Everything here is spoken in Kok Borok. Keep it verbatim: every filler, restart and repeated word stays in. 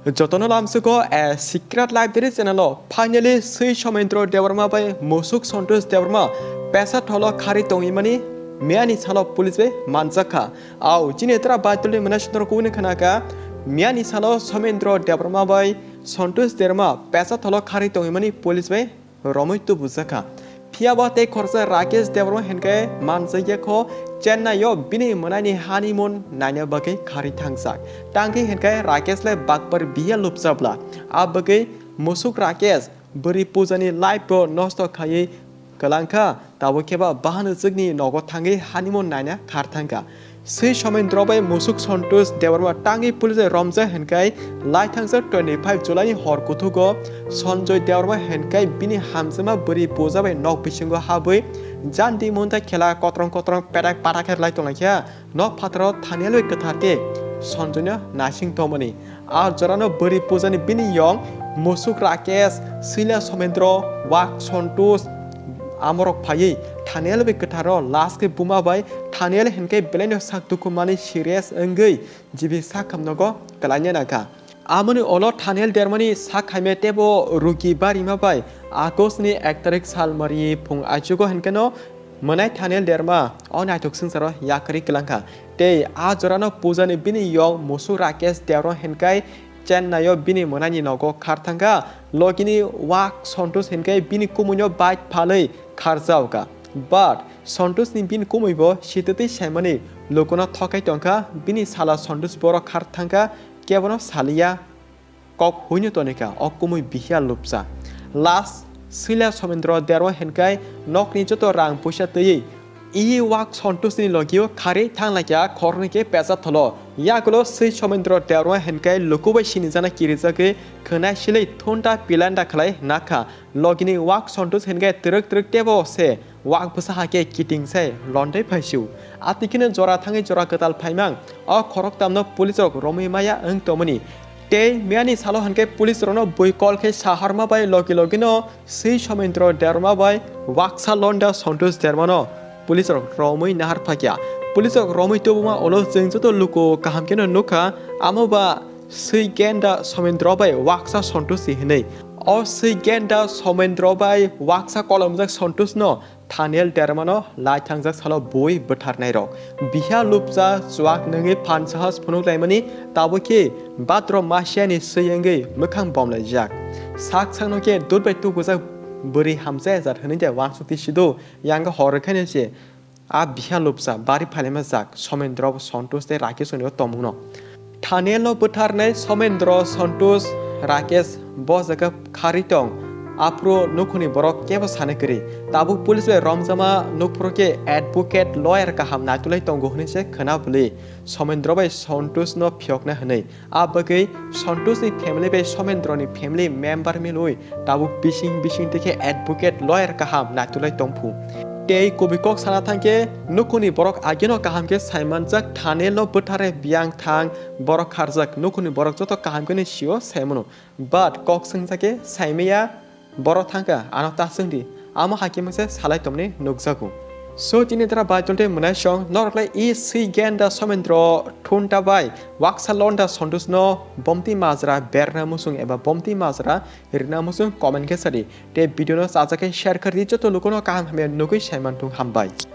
Jotono lamsugo a secret library channel o finally Swi Somendro Debbarma bai Musuk Santosh Debbarma pesa tholo khari tongwi mani miyani salo police bai manjak kha. Au chini tra baituli mena sundor kubuni khana kha miyani salo Somendro Debbarma bai Santosh Debbarma pesa tholo khari tongwi mani police bai romwi tubujak kha. Phiya bo tei khoroksa Rakesh Debbarma hinkhe manjakya kho Chennai o bini mwnaini honeymoon naina bagwi khari thangjak. Tangkhe hinkhe Rakesh le bakbar biya lupchabla. A bagwi musuk Rakesh bwrwi Pujani life bo nosto khaiwi kwlangkha, tabuk khe ba bahanwjwkni nogo thangwi honeymoon naina khar thangkha. Swi Somendro bai musuk Santosh Debbarma tangwi police bai romjak hinkai laithangsa twenty five July ni hor kuthugo Sanjoy Debbarma hinkai bini hamjakma bwrwi Puja bai nok bisingo habwi jandi munda khela kotrong kotrong petak patak khe lai tonglaikha. Nok phataro Thaniel bai kwthar khe Sanjoy no naising tongmani. A jorano bwrwi Pujani bini yong musuk Rakesh, Swila Somendro, wak Santosh, amorok phaiwi Thaniel bai kwtharo last khe buma bai Thaniel hinkhe belaino sak dukhu mani serious wngwi jibi sak hamnogo kwlaina nangkha. Amoni ulo Thaniel Debbarmani sak haimya teibo rugi barima bai August ni ek tarik sal mari phung aichugo hinkheno mwnai Thaniel Debbarma o naithok swngcharo yakarwi kwlangkha. Tei a jorano Pujani bini yong musuk Rakesh Debbarma hinkai Chennai o bini mwnaini nogo khar thangkha. Logini wak Santosh hinkai bini kumuino bike phalwi kharjaokha. But Santosh ni bini kumui bo sitwtwi saimani lukuno thokai tongkha, bini sala Santosh borok khar thangkha, kebono saliya. Kok huino tonikha o kumui bihia lupsa. Last Swila Somendro Debbarma hinkai nokni joto rang puisa twiwi iyi wak Santosh ni logio khari thanglaikha khoroknwi khe pesa tholo. Yagulo Swi Somendro Debbarma hinkai luku bai sinijana kirijagwi khwnai silwi thunta pilanda khlai nakha. Logini wak Santosh hinkai twrwk twrwk tebo se wak bwsa hakhe kiting sai londai phaisio. Atikheno jora thangwi jora kwtal phaimang o khoroktamno police rok romwi maya wng tongmani. Tei miyani salo hinkhe police rokno bui call khe saharma bai logi logino Swi Somendro Debbarma bai waksa londa Santosh Debbarmano police rok romwi nahar phakya. Police rok romwi tubuma ulo chwng joto luku kaham kheno nukha, amo ba Swi Genda Somendro bai waksa Santosh si hinwi. O Swi Genda Somendro bai waksa kolomjak Santosh no Thaniel Debbarmano lai thangjak salo bui bwtharnairok. Biha lupcha chuak nungwi phan sahas phunuk laimani tabukhe bhatro masiani swi wngwi mwkhang bomlaijak. Sak sakno khe dut bai tubujak bwrwi hamjai jat hwnwi de wansukti sido yanga hor rwkhaino se a biha lupcha bari phailaima jak Somendro Santosh tei Rakesh hwnwi o tongmungno. Thaniel no bwtharnai Somendro, Santosh, Rakesh bo jaga kharwi tong. Aphuru nukhungni borok kebo sana kwrwi. Tabuk police bai romjama nukhuro khe advocate, lawyer kaham naitulai tongo hwnwi se khwna bwlwi Somendro bai Santosh no phiyokna hwnwi. A bagwi Santosh ni family bai Somendro ni family member milwi tabuk bising bising tei khe advocate, lawyer kaham naitulai tongphu. Tei kubui kok sana thangkhe nukhungni borok ageno kaham khe saimanjak Thaniel no bwtharwi biyang thang borok kharjak nukhungni borok joto kaham kheno sio saimano. But kok swngjak khe saimaya borok thangkha ano ta swngdi amo hakhe mungsa salai tomni nukjago. So chini dara bai tongtwi mwnai song norok lai i Swi Genda Somendro thunta bai waksa londa Santosh no bomti majra berna musung eba bomti majra rina musung comment khe sadi. Tei video no chajak khe share khardi joto lukuno kaham hamya nugwi saimanthung hambai.